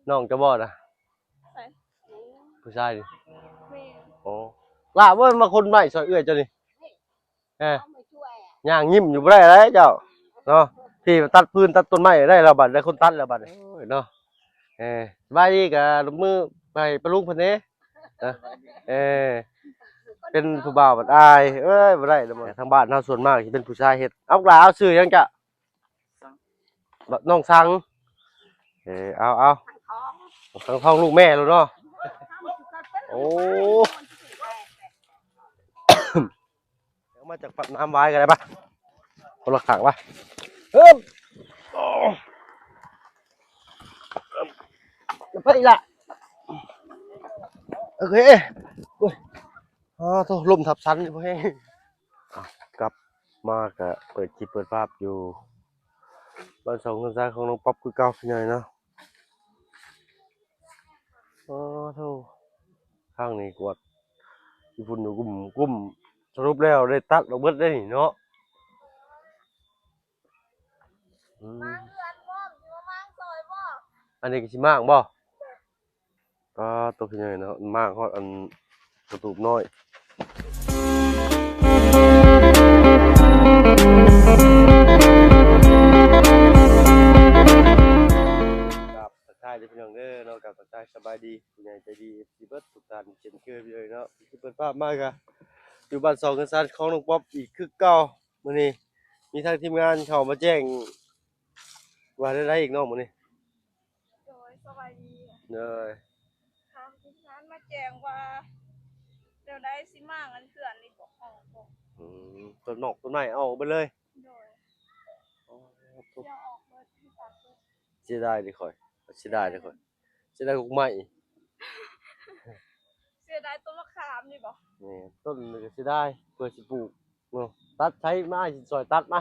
ນ້ອງເຈົ້າບໍ່ນະ? ໃຜ? ຜູ້ຊາຍນີ້. ແມ່ນ. ໂອ້ ຫຼ້າບໍ່ມາຄົນໄມ້ຊ່ອຍເອື້ອຍເຈົ້ານີ້? ເອີ ຍ່າງຍິ້ມຢູ່ບໍ່ໄດ້ເດ້ເຈົ້າເນາະ. ທີ່ຕັດຟືນຕັດຕົ້ນໄມ້ໄດ້ແລ້ວບັດ ໄດ້ຄົນຕັດແລ້ວບັດນີ້. ໂອ້ຍເນາະ. ເອີ ສະບາຍດີ ກະລົບມືໃຫ້ປ້າລຸງເພິ່ນແດ່. ເອີ ເປັນຜູ້ບ່າວບັດອາຍ. ເອີຍ ບໍ່ໄດ້ດອກ ທາງບ້ານເຮົາສ່ວນມາກຊິເປັນຜູ້ຊາຍເຮັດ. ເອົາ ບັກຫຼ້າ ເອົາຊື່ຫຍັງຈະ? ນ້ອງສັງ. ເອີ ເອົາ ເອົາ ສັງທອງ ລູກແມ່ໂລດເນາະ. ໂອ້ ເອົາມາຈາກປາກນ້ຳວາຍກໍໄດ້ປະ ຄົນລະຂ້າງປະ. ເອີບ ໄປລະ ໂອເຄ. ໂອ້ຍ ອ້າໂທ້ ລົມທັບສັນຢູ່ ບໍ່ແຮງ. ອ່ະ ກັບມາກະເປີດຄລິບເປີດພາບຢູ່ບ້ານຊ່ອງເຮືອນຊານຂອງນ້ອງປັອບຄືເກົ່າ ພີ່ນ້ອງເນາະ. ໂອ້ໂທ້ ທາງນີ້ກວດ ຂີ້ຝຸ່ນຢູ່ກຸ້ມໆ. ສະຫຼຸບແລ້ວໄດ້ຕັດອອກເບິດເດ້ນີ້ເນາະ. ອືມ ມາເຮືອນບໍ່ ຊິມາມ້າງຊ່ອຍບໍ່? ອັນນີ້ກໍຊິມ້າງບໍ່? ປາໂຕ ພີ່ນ້ອງເນາະ ມ້າງຮອດອັນກະຕູບນ້ອຍ. ກັບທັກທາຍເດີພີ່ນ້ອງເດີເນາະ ກັບທັກທາຍສະບາຍດີຜູ້ໃຫຍ່ໃຈດີ ເອັຟຊີ ເບິດທຸກທ່ານເຊັ່ນເຄີຍພີ່ນ້ອງເນາະ. ທີ່ເປີດພາບມາກະຢູ່ບ້ານຊ່ອງເຮືອນຊານຂອງນ້ອງປັອບອີກຄືເກົ່າ. ມື້ນີ້ມີທາງທີມງານເຂົ້າມາແຈ້ງວ່າແນວໃດອີກເນາະມື້ນີ້? ໂດຍ ສະບາຍດີ. ໂດຍ ທາງທີມງານມາແຈ້ງວ່າແນວໃດ ຊິມ້າງອັນເຮືອນນີ້ບໍ່? ອອກບໍ່? ອືມ ຕົ້ນໝາກຕົ້ນໄມ້ເອົາອອກເບິດເລີຍ? ໂດຍ ໂອ້ ເສຍອອກເບິດ ຕັດເບິດ. ເສຍດາຍເດ້ຂ້ອຍ ເສຍດາຍເດ້ຂ້ອຍ ເສຍດາຍກົກໄມ້. ເສຍດາຍຕົ້ນມະຂາມນີ້ບໍ່? ແມ່ນ ຕົ້ນນີ້ກໍເສຍດາຍ ເພື່ອຊິປູກ ເນາະ ຕັດໃຊ້ມາ ຊິຊ່ອຍຕັດມາ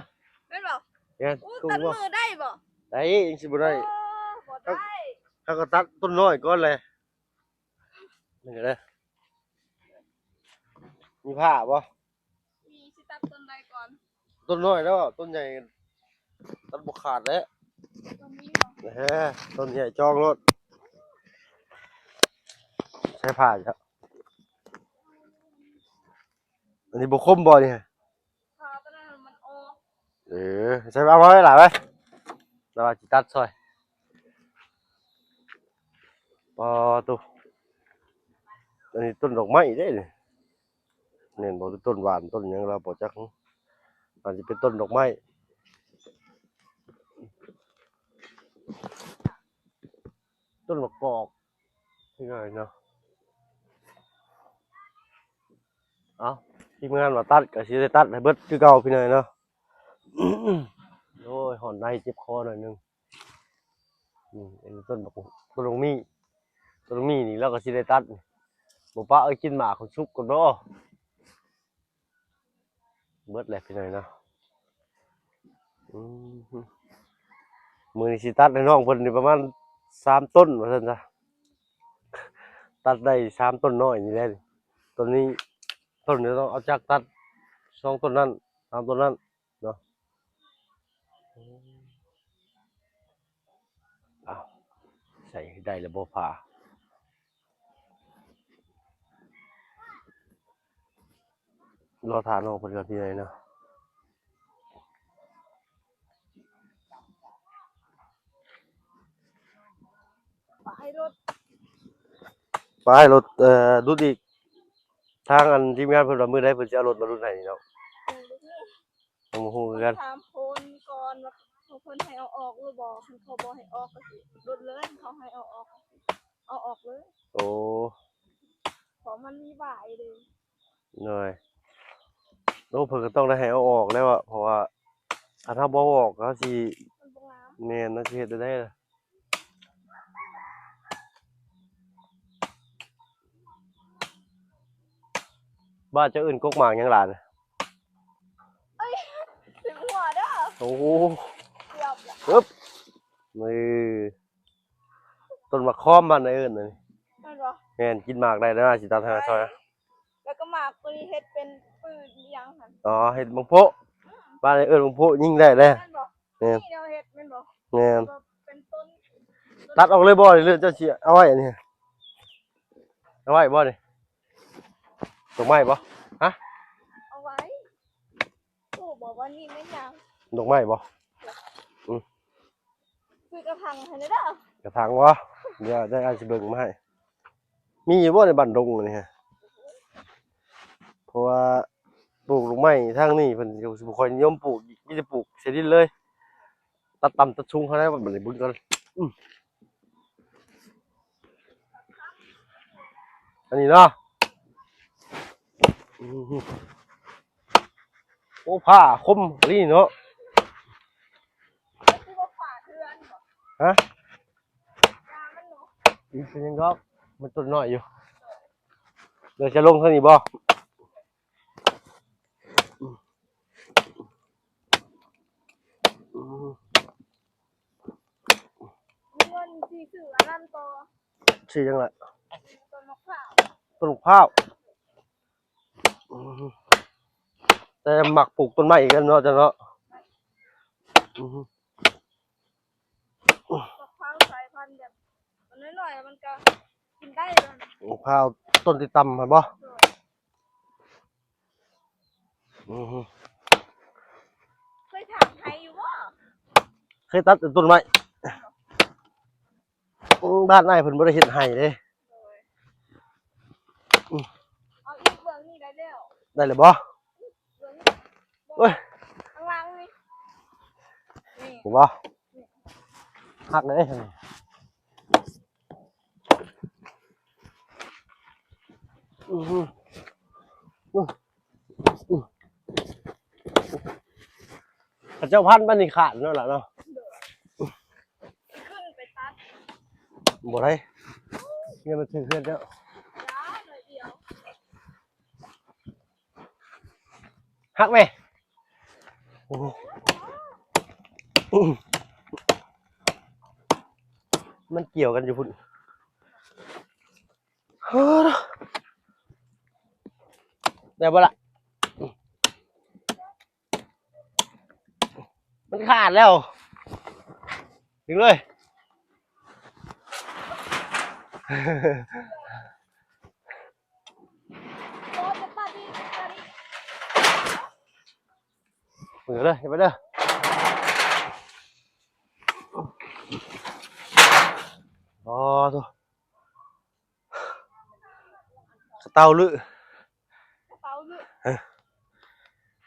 ແມ່ນບໍ່? ແມ່ນ. ໂອ້ ຕັດມືໄດ້ບໍ່? ໄດ້ ຈັ່ງຊິບໍ່ໄດ້? ໂອ້ ບໍ່ໄດ້ ເຮົາກໍຕັດຕົ້ນນ້ອຍກ່ອນແຫຼະ. ນີ້ກໍໄດ້ ມີຜ້າບໍ່? ມີ. ຊິຕັດຕົ້ນໃດກ່ອນ? ຕົ້ນນ້ອຍແລ້ວ ຕົ້ນໃຫຍ່ຕັດບໍ່ຂາດແຫຼະ. ຕົວນີ້ບໍ່? ເອີ ຕົ້ນໃຫຍ່ຈອງໂລດ. ໃຊ້ຜ້າເຈົ້າ ອັນນີ້ບໍ່ຄົມບໍ່ນີ້? ຜ້າຕົວນັ້ນມັນອອກ. ເອີ ໃສ່ ເອົາມາໄວ້ຫຼາຍໄວ້ ລາວວ່າຊິຕັດຊ່ອຍ. ປາໂຕ ອັນນີ້ຕົ້ນດອກໄມ້ເດ້ນີ້ ແມ່ນບໍ່? ຕົ້ນຫວານ ຕົ້ນຫຍັງລາວບໍ່ຈັກ ອາດຈະເປັນຕົ້ນດອກໄມ້ ຕົ້ນໝາກກອກ ພີ່ນ້ອງເນາະ. ເອົ້າ ທີມງານວ່າຕັດກໍຊິໄດ້ຕັດໃຫ້ເບິດຄືເກົ່າ ພີ່ນ້ອງເນາະ. ໂອ້ຍ ຮ້ອນໃນເຈັບຄໍໜ້ອຍໜຶ່ງ. ອືມ ອັນນີ້ຕົ້ນບັກ ຕົ້ນບັກໝີ່ ຕົ້ນບັກໝີ່ນີ້ລາວກໍຊິໄດ້ຕັດ ບໍ່ປະເອົາກິນໝາກຂອງສຸກກ່ອນເນາະ. ເບິດແລ້ວພີ່ນ້ອງເນາະ. ອືມ ມື້ນີ້ຊິຕັດໃຫ້ນ້ອງເພິ່ນນີ້ປະມານສາມຕົ້ນວ່າຊັ້ນຊະ ຕັດໄດ້ສາມຕົ້ນນ້ອຍນີ້ແຫຼະ. ຕົ້ນນີ້ ຕົ້ນນີ້ຕ້ອງເອົາຈັກຕັດ ສອງຕົ້ນນັ້ນ ສາມຕົ້ນນັ້ນເນາະ. ອ້າວ ໃສ່ໄດ້ແລ້ວບໍ່ຜ້າ? ລໍຖ້ານ້ອງເພິ່ນກ່ອນ ພີ່ນ້ອງເນາະ. ປາຍລົດ ປາຍລົດ ເອີ ດຸດອີກ. ທາງອັນທີມງານເພິ່ນວ່າມື້ໃດເພິ່ນຊິເອົາລົດມາດຸດໃຫ້ເນາະ. ເອີ ຍັງບໍ່ຮູ້ຄືກັນ ຖາມເພິ່ນກ່ອນວ່າເພິ່ນໃຫ້ເອົາອອກຫຼືບໍ່. ຄັນເຂົາບໍ່ໃຫ້ອອກກໍຊິດຸດເລີຍ, ເຂົາໃຫ້ເອົາອອກກໍຊິເອົາອອກເລີຍ. ໂອ້ ເພາະມັນມີຫວາຍເດ້. ໂດຍ ໂອ້ ເພິ່ນກໍຕ້ອງໄດ້ໃຫ້ເອົາອອກແລ້ວ ເພາະວ່າຄັນເຮົາບໍ່ເອົາອອກ ເຮົາຊິ ມັນບໍ່ງາມ. ແມ່ນ ເຮົາຊິເຮັດແນວໃດລະ? ບ້ານເຈົ້າເອີ້ນກົກໝາກຫຍັງຫຼານ? ເອີຍ ເປັນຫົວເດີ. ໂອ້ ເກືອບລະ ປຶບ ນີ້ ຕົ້ນໝາກຄອມບ້ານເອີ້ນນີ້. ແມ່ນບໍ່? ແມ່ນ ກິນໝາກໄດ້ເດີ ຊິຕັດໃຫ້ຊ່ອຍ. ແລ້ວກໍໝາກຕົວນີ້ເຮັດເປັນປືນອີ່ຫຍັງຫັ້ນ. ອໍ ເຮັດບັງໂພະ. ອືມ ບ້ານເອີ້ນບັງໂພະ ຍິງໄດ້ເດ້. ແມ່ນບໍ່? ແມ່ນ ນີ້ແນວເຮັດແມ່ນບໍ່? ແມ່ນ ເປັນຕົ້ນ ຕັດອອກເລີຍບໍ່ ຫຼືເຈົ້າຊິເອົາໄວ້ອັນນີ້? ເອົາໄວ້ບໍ່ນີ້? ດອກໄມ້ບໍ່? ຮະ? ເອົາໄວ້. ປູກບໍ່ວ່ານີ້ແມ່ນຫຍັງ? ດອກໄມ້ບໍ່? ອືມ ຊື້ກະຖາງໃຫ້ແດ່ເດີ. ກະຖາງບໍ່? ດຽວໄດ້ອ້າຍຊິເບິ່ງມາໃຫ້. ມີຢູ່ບໍ່ໃນບ້ານດົງອັນນີ້? ເພາະວ່າປູກດອກໄມ້ທາງນີ້ເພິ່ນກໍບໍ່ຄ່ອຍນິຍົມປູກອີກ ມີແຕ່ປູກໃສ່ດິນເລີຍ. ຕັດຕ່ຳຕັດສູງເທົ່າໃດບັດນີ້ເບິ່ງກ່ອນ. ອືມ ອັນນີ້ເນາະ. ອືມ ໂອ້ ຜ້າຄົມອີ່ຫຼີເນາະ. ຮະ? ມັນເປັນຫຍັງດອກ ມັນຕົ້ນນ້ອຍຢູ່. ດຽວຈະລົງທາງນີ້ບໍ່? ອືມ ມີເງິນຊິຊື້ອັນນັ້ນຕໍ່. ຊື້ຫຍັງລະ? ຕົ້ນໝາກພ້າວ. ຕົ້ນໝາກພ້າວ. ອືມ ແຕ່ມັກປູກຕົ້ນໄມ້ຄືກັນເນາະເຈົ້າເນາະ. ອືມ ໝາກພ້າວສາຍພັນແບບ ມັນນ້ອຍໆ ມັນກໍກິນໄດ້. ໝາກພ້າວຕົ້ນຕິດຕ່ຳຫັ້ນບໍ່? ໂດຍ. ອືມ ເຄີຍຖາງໄຮ່ຢູ່ບໍ່? ເຄີຍຕັດແຕ່ຕົ້ນໄມ້. ອືມ ບ້ານອ້າຍເພິ່ນບໍ່ໄດ້ເຮັດໄຮ່ເດ້. ໂດຍ. ອືມ ເອົາອີກເບື້ອງນີ້ໄດ້ແລ້ວ. ໄດ້ແລ້ວບໍ່? ເບື້ອງນີ້ ໂອ້ຍ ຂ້າງຫຼັງນີ້ ນີ້ ເຫັນບໍ່? ຫັກເດ້. ອືມ ອືມ ອືມ ເຂົາເຈົ້າພັນປານນີ້ຂາດເນາະລະເນາະ. ໂດຍ. ຂຶ້ນໄປຕັດ ບໍ່ໄດ້ ຍັງບໍ່ເຖິງເຮືອນເຈົ້າ. ຢ່າ ໜ້ອຍດຽວ. ຫັກແມ່. ໂອ້ ມັນກ່ຽວກັນຢູ່ພຸ້ນ. ໄດ້ບໍ່ລະ? ມັນຂາດແລ້ວ. ດຶງເລີຍ. ເປີດເລີຍ ເປີດເລີຍ. ອໍ ໂທ້ ຂະເຕົາລຶ ຂະເຕົາລຶ. ເອີ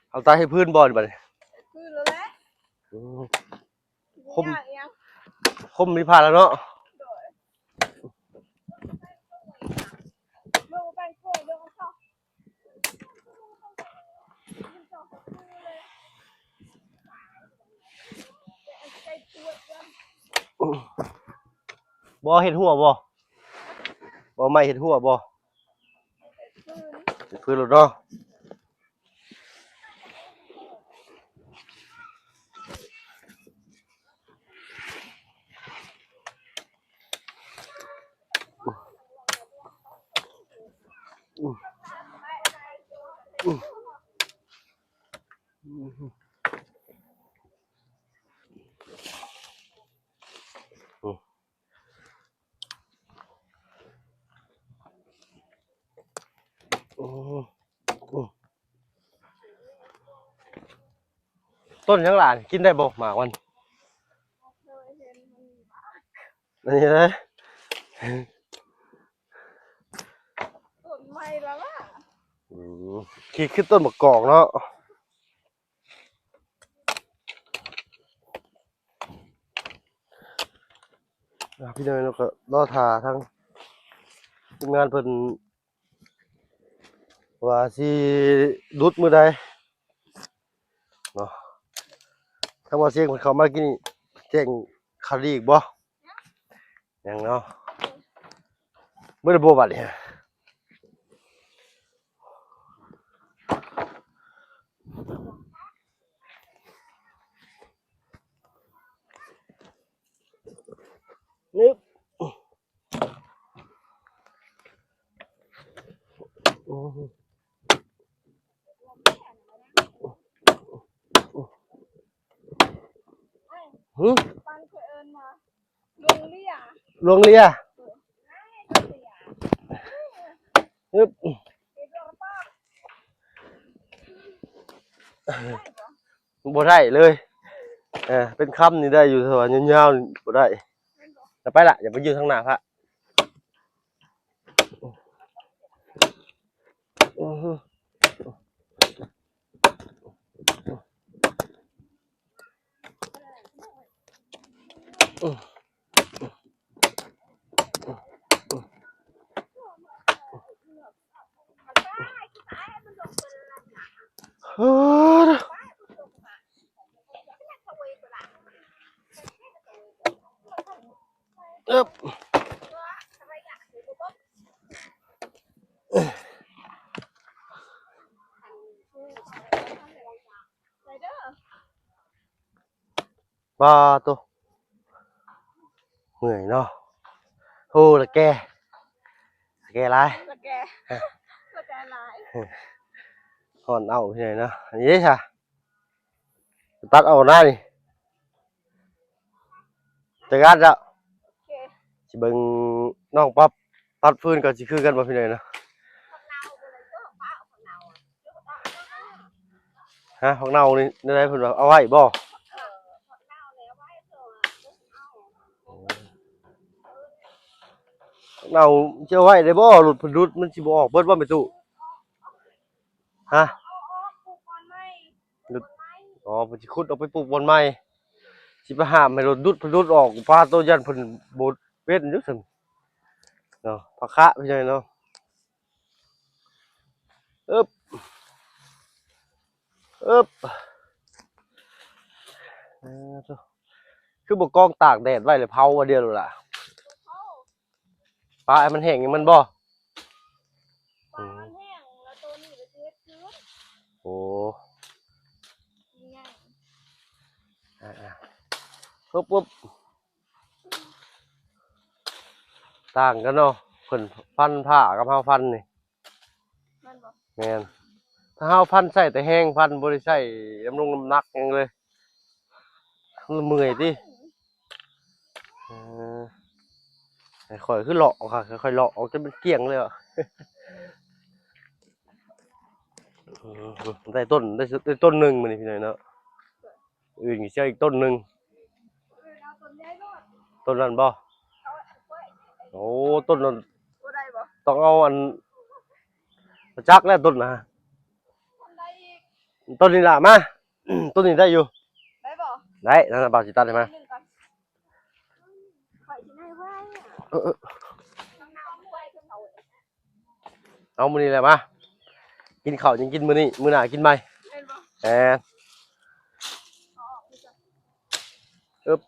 ເອົາຕາເຮັດພື້ນບໍ່ນີ້ບັດນີ້? ເຮັດພື້ນແລ້ວແຫຼະ. ອືມ ຄົມ ບໍ່ຍາກອີຫຍັງ ຄົມມີພາລະເນາະ. ໂດຍ. ບໍ່ເຮັດຮົ້ວບໍ່? ບໍ່ໄມ້ເຮັດຮົ້ວບໍ່? ເຮັດພື້ນ ເຮັດພື້ນໂລດເນາະ. ໂອ້ ໂອ້ ຕົ້ນຫຍັງຫຼາຍ ກິນໄດ້ບໍ່ໝາກມັນ? ບໍ່ເຄີຍເຫັນມັນມີໝາກ ອັນນີ້ເດ້. ຕົ້ນໃໝ່ລະລະ. ອືມ ຄື ຄືຕົ້ນໝາກກອກເນາະ. ອ່າ ພີ່ນ້ອງເນາະ ກໍລໍຖ້າທາງທີມງານເພິ່ນວ່າຊິຫຼຸດມື້ໃດເນາະ. ທາງບ່າວຊຽງເພິ່ນເຂົ້າມາກິນ ແຈ້ງຂ່າວດີອີກບໍ່? ຍັງເນາະ. ເບິດແລ້ວບໍ່ບັດນີ້? ນຶບ ຫື? ປັນເຂົາເອີ້ນວ່າ ລົງເລ່ຍ ຫຼວງເລຍ ອຶບ ບໍ່ໄດ້ເລີຍ ເອີ ເປັນຄຳນີ້ໄດ້ຢູ່ ແຕ່ວ່າຍາວໆນີ້ບໍ່ໄດ້. ໄປລະ ຢ່າໄປຢູ່ທາງໜ້າພະ. ປາໂຕ ເມື່ອຍເນາະ. ໂອ້ ລະແກ່ ລະແກ່ຫຼາຍ ລະແກ່ ລະແກ່ຫຼາຍ ຮ້ອນເອົາເລີຍເນາະ. ອັນນີ້ເດ້ຊະ ຕັດເອົາໜ້ານີ້ ຈັກອັນເຈົ້າ. ໂອເຄ ຊິເບິ່ງນ້ອງປັບຕັດຟືນກໍຊິຄືກັນບໍ່ພີ່ນ້ອງເນາະ. ຮະ ຜັກເນົ່ານີ້ແນວໃດເພິ່ນວ່າ ເອົາໄວ້ບໍ່? ຜັກເນົ່າຊິເອົາໄວ້ໄດ້ບໍ່? ຫຼຸດເພິ່ນຫຼຸດ ມັນຊິບໍ່ອອກເບິດບໍ່ແມ່ຕູ້? ຮະ ເອົາອອກ ປູກບ່ອນໃໝ່ ຫຼຸດ ປູກບ່ອນໃໝ່. ອໍ ເພິ່ນຊິຂຸດອອກໄປປູກບ່ອນໃໝ່ ຊິໄປຫ້າມໃຫ້ລົດດຸດ ເພິ່ນດຸດອອກ ປາໂຕ ຢ້ານເພິ່ນບໍ່ເປັນຢູ່ຊັ້ນເນາະ. ພາຄະພີ່ນ້ອງເນາະ. ອຶບ ອຶບ ເອີ ໂທ້ ຄືບໍ່ກອງຕາກແດດໄວ້ແລ້ວເຜົາວ່າດຽວໂລດລະ? ປາໃຫ້ມັນແຫ້ງມັນບໍ່? ປາມັນແຫ້ງແລ້ວໂຕນີ້ກໍຊິເຮັດຄືນ. ໂອ້ ອາໆ ປຶບໆ ຕ່າງກັນເນາະ ເພິ່ນຟັນຜ້າກັບເຮົາຟັນນີ້. ແມ່ນບໍ່? ແມ່ນ ຖ້າເຮົາຟັນໃຊ້ແຕ່ແຮງຟັນ ບໍ່ໄດ້ໃຊ້ນ້ຳລົງນ້ຳໜັກຫຍັງເລີຍ ມັນເມື່ອຍຕິ. ເອີ ໃຫ້ຂ້ອຍຄືເລາະ ຂ້ອຍເລາະອອກຈົນມັນກ້ຽງເລີຍ. ໄດ້ຕົ້ນ ໄດ້ ໄດ້ຕົ້ນໜຶ່ງມື້ນີ້ພີ່ນ້ອງເນາະ. ອື່ນຊິເອົາອີກຕົ້ນໜຶ່ງ. ຕົ້ນນັ້ນບໍ່? ໂອ້ ຕົ້ນນັ້ນ ບໍ່ໄດ້ບໍ່? ຕ້ອງເອົາອັນ ຈັກແລ້ວຕົ້ນນະ. ຕົ້ນໃດອີກ? ຕົ້ນນີ້ລະ ມາ ຕົ້ນນີ້ໄດ້ຢູ່. ໄດ້ບໍ່? ໄດ້ ນັ້ນນະ ບ່າວຊິຕັດໃຫ້ມາ. ຂ້ອຍຊິໄດ້ໄວ້ ເອີ ເອີ. ເອົາມື້ນີ້ແຫຼະມາ ກິນເຂົ້າຍັງກິນມື້ນີ້ ມື້ໜ້າກິນໃໝ່. ແມ່ນບໍ່? ແມ່ນ. ອຶບ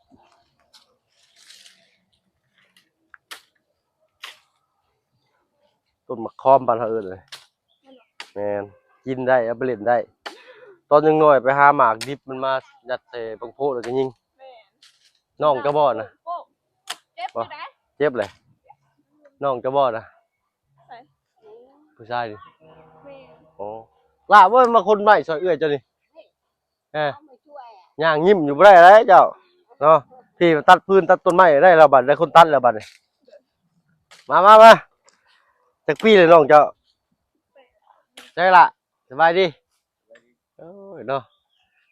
ຕົ້ນໝາກຄອມບ້ານເຮົາເອີ້ນເລີຍ. ແມ່ນບໍ່? ແມ່ນ ກິນໄດ້ ເອົາໄປຫຼິ້ນໄດ້. ຕອນຍັງນ້ອຍໄປຫາໝາກດິບມັນມາຍັດໃສ່ບັງໂພດແລ້ວກໍຍິງ. ແມ່ນ. ນ້ອງເຈົ້າບໍ່ນະ? ໂອ້ ເຈັບຢູ່ໃດ໋. ເຈັບເລີຍ. ນ້ອງເຈົ້າບໍ່ນະ? ໃສ? ຜູ້ຊາຍນີ້. ແມ່ນ. ໂອ້ ຫຼ້າບໍ່ມາຄົນໄມ້ຊ່ອຍເອື້ອຍເຈົ້ານີ້? ເອີ ເອົາມາຊ່ວຍ ຍ່າງຍິ້ມຢູ່ບໍ່ໄດ້ເດ້ເຈົ້າເນາະ. ທີ່ຕັດຟືນຕັດຕົ້ນໄມ້ໄດ້ແລ້ວບັດ ໄດ້ຄົນຕັດແລ້ວບັດນີ້. ມາ ມາ ມາ ຈັກປີແລ້ວນ້ອງເຈົ້າ? ໃສລະ ສະບາຍດີ. ໂອ້ຍເນາະ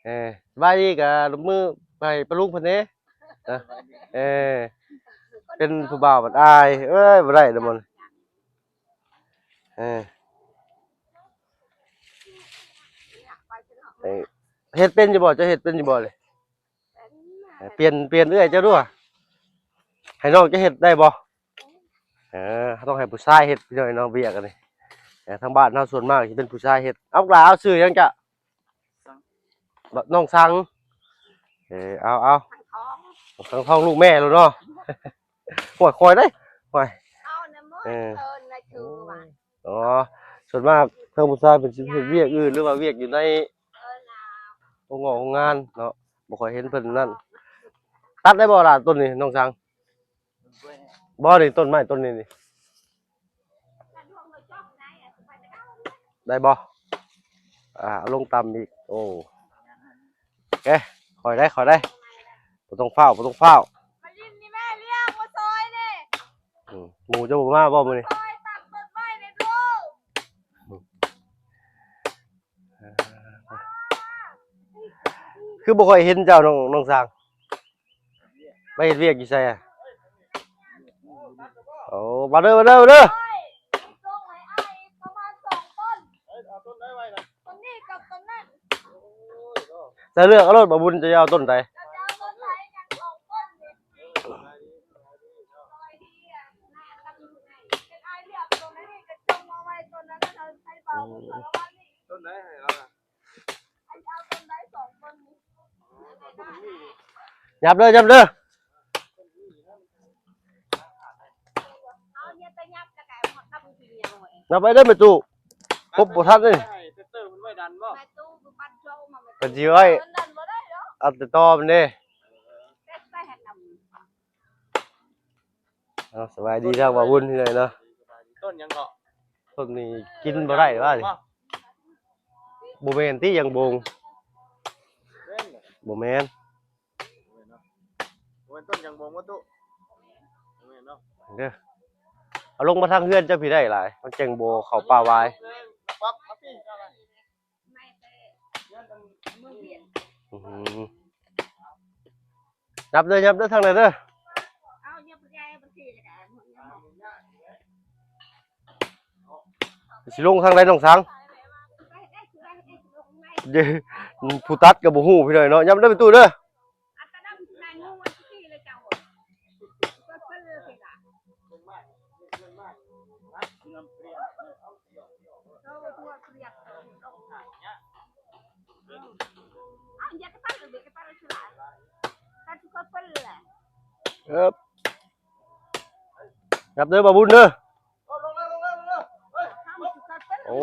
ເອີ ສະບາຍດີ ກະລົບມືໃຫ້ປ້າລຸງເພິ່ນແດ່. ເອີ ເປັນຜູ້ບ່າວບັດອາຍ ເອີຍ ບໍ່ໄດ້ເດ້ມັນ. ເອີ ເຮັດເປັນຢູ່ບໍ່? ເຈົ້າເຮັດເປັນຢູ່ບໍ່ນີ້? ເປັນ ເອີ ປ່ຽນ ປ່ຽນເອື້ອຍເຈົ້າດູ ໃຫ້ນ້ອງເຈົ້າເຮັດໄດ້ບໍ່? ເອີ ເຮົາຕ້ອງໃຫ້ຜູ້ຊາຍເຮັດພີ່ນ້ອງເນາະ ວຽກອັນນີ້. ເອີ ທາງບ້ານເຮົາສ່ວນມາກຊິເປັນຜູ້ຊາຍເຮັດ. ເອົາ ບັກຫຼ້າ ເອົາຊື່ຫຍັງຈະ? ນ້ອງສັງ. ເອີ ເອົາ ເອົາ ສັງທອງ ສັງທອງລູກແມ່ໂລດເນາະ. ໂອ້ຍ ຂ້ອຍເດ້ ໂອ້ຍ ເອົານຳໝົດ ເອີ ເອີ ນະ ຄືວ່າ ອໍ ສ່ວນມາກທາງຜູ້ຊາຍເພິ່ນຊິເຮັດວຽກອື່ນ ຫຼືວ່າວຽກຢູ່ໃນໂຮງງອກໂຮງງານເນາະ ບໍ່ຄ່ອຍເຫັນເພິ່ນນັ້ນ. ຕັດໄດ້ບໍ່ລະຕົ້ນນີ້ນ້ອງສັງ? ບໍ່ ນີ້ຕົ້ນໄມ້ຕົ້ນນີ້ນີ້ ໄດ້ບໍ່? ອ່າ ເອົາລົງຕ່ຳອີກ. ໂອ້ ເອ ຄ່ອຍໄດ້ ຄ່ອຍໄດ້ ບໍ່ຕ້ອງຟ້າວ ບໍ່ຕ້ອງຟ້າວ. ມາຫຼິ້ນນີ້ແມ່ລ້ຽງ ມາຊ່ອຍແດ່. ອືມ ໝູ່ເຈົ້າບໍ່ມາບໍ່ມື້ນີ້? ຂ້ອຍຕັດຕົ້ນໄມ້ໃນລູກ ຄືບໍ່ຄ່ອຍເຫັນເຈົ້າ ນ້ອງ ນ້ອງສາງ ໄປເຮັດວຽກຢູ່ໃສອະ? ໂອ້ ມາເດີ ມາເດີ ມາເດີ. ເຈົ້າເລືອກເອົາໂລດ ບ່າວບຸນ ເຈົ້າຈະເອົາຕົ້ນໃດ? ອືມ ຫຍັບເດີ ຫຍັບເດີ ຫຍັບໄປເດີແມ່ຕູ້ ຄົບບໍ່ທັນເດ້. ເພິ່ນຊິໄວ້ ເອົາແຕ່ຕໍມັນເດ້. ເອົາ ສະບາຍດີທາງບ່າວບຸນພີ່ນ້ອງເນາະ. ຕົ້ນຫຍັງເກາະ? ຕົ້ນນີ້ກິນບໍ່ໄດ້ຫວານີ້? ບໍ່ແມ່ນຕິ ຢາງບົງ? ບໍ່ແມ່ນ ບໍ່ແມ່ນເນາະ ບໍ່ແມ່ນຕົ້ນຢາງບົງບໍ່ຕູ້? ບໍ່ແມ່ນເນາະ ເດີ ເອົາລົງມາທາງເຮືອນເຈົ້າພີ້ໄດ້ຫຼາຍ ມັນຈັ່ງບໍ່ເຂົ້າປ່າວາຍ. ປັບມາພີ້ ອືມ ຫຍັບເດີ ຫຍັບເດີ ທາງໃດເດີ. ຊິລົງທາງໃດນ້ອງສາງ? ເອີ ຜູ້ຕັດກໍບໍ່ຮູ້ພີ່ນ້ອງເນາະ. ຫຍັບເດີແມ່ຕູ້ເດີ. ເອີບ ຫຍັບເດີບ່າວບຸນເດີ. ໂອ້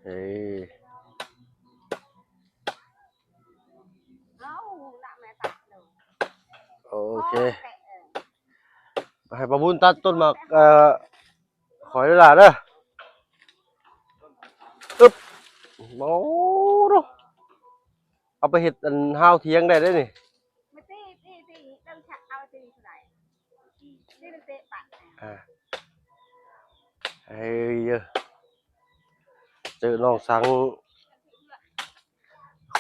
ເອີ ໂອເຄ ໃຫ້ບ່າວບຸນຕັດຕົ້ນໝາກ ເອີ ຂ້ອຍເດີຫຼ້າເດີ. ອຶບ ໂອ້ ເອົາໄປເຮັດອັນຮາວຖຽງໄດ້ເດ້ນີ້. ອ່າ ເອີ ເຈີນ້ອງສັງ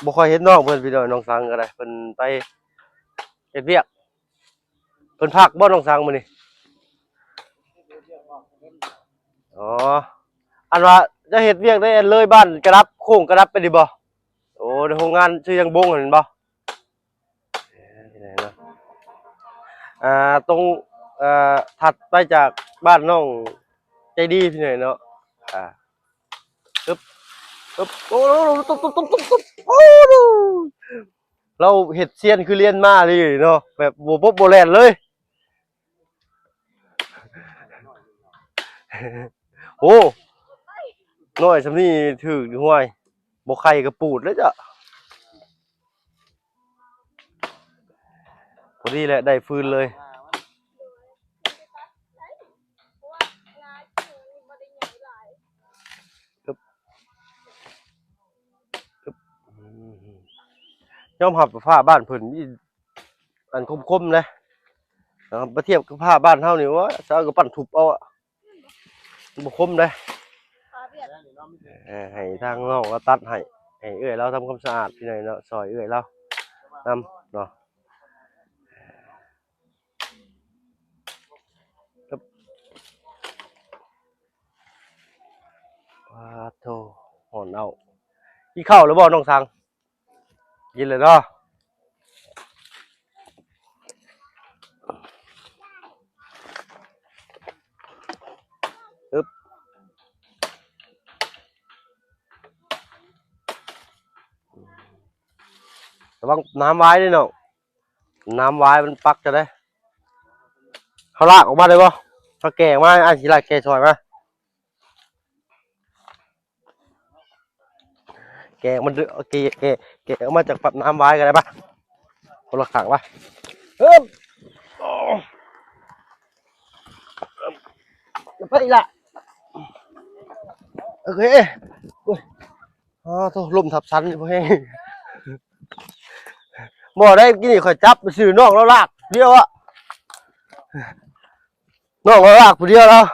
ບໍ່ຄ່ອຍເຫັນນ້ອງເພິ່ນພີ່ນ້ອງ. ນ້ອງສັງກໍໄດ້ ເພິ່ນໄປເຮັດວຽກ. ເພິ່ນພັກບໍ່ນ້ອງສັງມື້ນີ້? ອໍ ອັນວ່າຈະເຮັດວຽກໃນອັນເລີຍບ້ານກະດັບ ໂຄ້ງກະດັບໄປນີ້ບໍ່? ໂອ້ ໃນໂຮງງານຊື່ຍັງບົງຫັ້ນແມ່ນບໍ່? ອ່າ ຕົງ ອ່າ ຖັດໄປຈາກບ້ານນ້ອງໃຈດີພີ່ນ້ອງເນາະ. ອ່າ ປຶບ ປຶບ ໂອ້ ຕົບ ຕົບ ຕົບ ຕົບ ໂອ້ ລາວເຮັດຊຽນຄືລຽນມາອີ່ຫຼີເນາະ ແບບບໍ່ປົບບໍ່ແລ່ນເລີຍ. ໂອ້ ນ້ອຍຊ່ຳນີ້ຖືກຫ້ວຍ ບໍ່ໄຂ່ກະປູດເລີຍເຈົ້າ. ພໍດີແຫຼະ ໄດ້ຟືນເລີຍ. ຍອມຮັບວ່າຟ້າບ້ານເພິ່ນມີອັນຄົມໆເດ້ ເນາະ ໄປທຽບກັບຟ້າບ້ານເຮົານີ້ ໂອ້ຍ ຊາວກະປັ່ນທຸບເອົາ ບໍ່ຄົມເດ້. ເອີ ໃຫ້ທາງນ້ອງລາວຕັດໃຫ້ ໃຫ້ເອື້ອຍລາວທຳຄວາມສະອາດພີ່ນ້ອງເນາະ ຊ່ອຍເອື້ອຍລາວນຳເນາະ. ປາດໂທ ຮ້ອນເອົ້າ. ກິນເຂົ້າແລ້ວບໍ່ນ້ອງສັງ? ກິນແລ້ວເນາະ. ອຶບ ລະວັງນ້ຳວາຍເດີ້ນ້ອງ. ນ້ຳວາຍມັນປັກຈະໄດ້. ເຮົາລາກອອກມາໄດ້ບໍ່? ເຮົາແກະອອກມາ ອ້າຍຊິລາກແກະຊ່ອຍມາ. ແກະມັນ ເອົາ ແກະ ແກະ ແກະອອກມາຈາກປັບນ້ຳວາຍກໍໄດ້ປະ. ຄົນລະຂ້າງປະ. ເອີບ ໄປອີກລະ. ໂອເຄ ໂອ້ຍ ອ້າໂທ້ ລົມທັບສັນນີ້ບໍ່ແຮງ ບໍ່ໄດ້ ກີ້ນີ້ຂ້ອຍຈັບຊື່ ນ້ອງລາວລາກຜູ້ດຽວອະ ນ້ອງລາວລາກຜູ້ດຽວລາວ.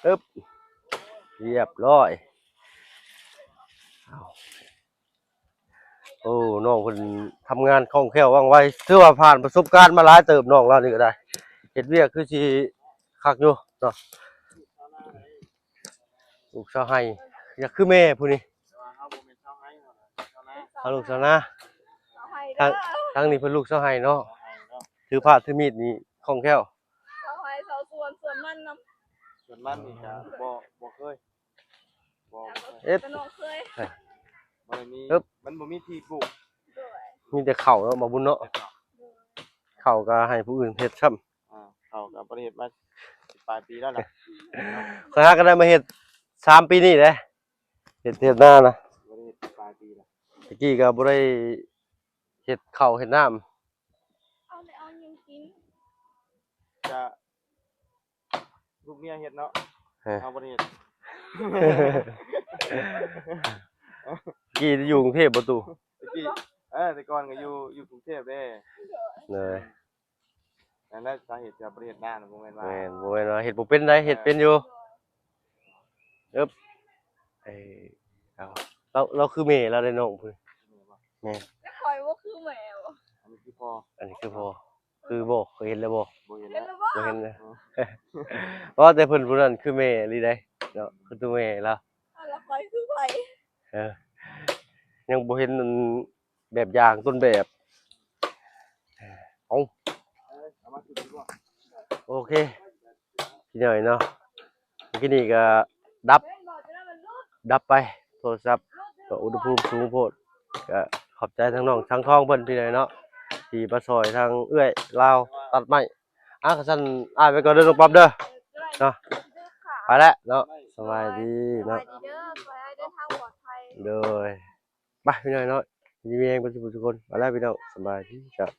ອຶບ ຮຽບຮ້ອຍ. ໂອ້ ນ້ອງເພິ່ນທຳງານຄ່ອງແຄ້ວວ່ອງໄວ ຖືວ່າຜ່ານປະສົບການມາຫຼາຍເຕີບ ນ້ອງລາວນີ້ກໍໄດ້ ເຮັດວຽກຄືຊິຄັກຢູ່ເນາະ. ລູກຊາວໄຮ່ ຢາກຄືແມ່ຜູ້ນີ້ ເຮົາບໍ່ແມ່ນຊາວໄຮ່ ເຮົານາ ເຮົາລູກຊາວນາ ຊາວໄຮ່ເດີ ທາງ ທາງນີ້ເພິ່ນລູກຊາວໄຮ່ເນາະ ຊາວໄຮ່ເນາະ ຖືພາດຖືມີດນີ້ຄ່ອງແຄ້ວ ຊາວໄຮ່ຊາວສວນ ສວນມັນນຳ ສວນມັນນີ້ກໍບໍ່ ບໍ່ເຄີຍ ບໍ່ ເຮັດ ແຕ່ນ້ອງເຄີຍ ບໍ່ໄດ້ມີ ເອີບ ມັນບໍ່ມີທີ່ປູກ ໂດຍ ມີແຕ່ເຂົ້າເນາະ ບໍ່ບຸນເນາະ ແຕ່ເຂົ້າ ໂດຍ ເຂົ້າກໍໃຫ້ຜູ້ອື່ນເຮັດຊ້ຳ ອ່າ ເຂົ້າກໍບໍ່ໄດ້ເຮັດມາປາຍປີແລ້ວລະ ຂ້ອຍຫາກໍໄດ້ມາເຮັດສາມປີນີ້ເດ້ ເຮັດ ເຮັດນານະ ບໍ່ໄດ້ເຮັດປາຍປີລະ ແຕ່ກີ້ກໍບໍ່ໄດ້ເຮັດເຂົ້າເຮັດນ້ຳ ເອົາແລ້ວເອົາຫຍັງກິນ ກະລູກເມຍເຮັດເນາະ ເອີ ເຮົາບໍ່ໄດ້ເຮັດ ກີ້ຢູ່ກຸງເທບບໍ່ຕູ້ ແຕ່ກີ້ ເອີ ແຕ່ກ່ອນກໍຢູ່ ຢູ່ກຸງເທບເດ້ ໂດຍ ນັ້ນແຫຼະສາເຫດທີ່ບໍ່ໄດ້ເຮັດນານະ ບໍ່ແມ່ນວ່າ ແມ່ນ ບໍ່ແມ່ນວ່າເຮັດບໍ່ເປັນໃດ ເຮັດເປັນຢູ່ ເອີ ເອີບ ເອີ ເອົາ ລາວ ລາວຄືແມ່ລາວໄດ໋ນ້ອງ ແມ່ນ ແມ່ນ ແລ້ວຂ້ອຍບໍ່ຄືແມ່ບໍ ອັນນີ້ຄືພໍ່ ອັນນີ້ຄືພໍ່ ຄືບໍ່ ເຄີຍເຫັນແລ້ວບໍ່ ບໍ່ເຫັນແລ້ວ ເຫັນແລ້ວບໍ່ ບໍ່ເຫັນເລີຍ ອໍ ອໍ ແຕ່ເພິ່ນຜູ້ນັ້ນຄືແມ່ອີ່ຫຼີໃດ໋ເນາະ ຄືໂຕແມ່ລາວ ອ້າວ ແລ້ວຂ້ອຍຄືໃຜ ເອີ ຍັງບໍ່ເຫັນອັນແບບຢ່າງຕົ້ນແບບ ເອົາ ໂອເຄ ພີ່ນ້ອງເນາະ ເມື່ອກີ້ນີ້ກໍດັບ ດັບໄປ ໂທລະສັບກໍອຸນຫະພູມສູງໂພດ ກໍຂອບໃຈທາງນ້ອງສັງທອງເພິ່ນພີ່ນ້ອງເນາະ ທີ່ມາຊ່ອຍທາງເອື້ອຍລາວຕັດໄມ້ ອ່າ ຄັນຊັ້ນອ້າຍໄປກ່ອນເດີນ້ອງປອມເດີ ເນາະ ໄປແລ້ວເນາະ ສະບາຍດີເນາະ ສະບາຍດີເດີ ຂໍໃຫ້ເດີນທາງປອດໄພ ໂດຍ ໄປພີ່ນ້ອງເນາະ ຢູ່ດີມີແຮງເບິດສູ່ຜູ້ສູ່ຄົນ ໄປແລ້ວພີ່ນ້ອງ ສະບາຍດີເຈົ້າ.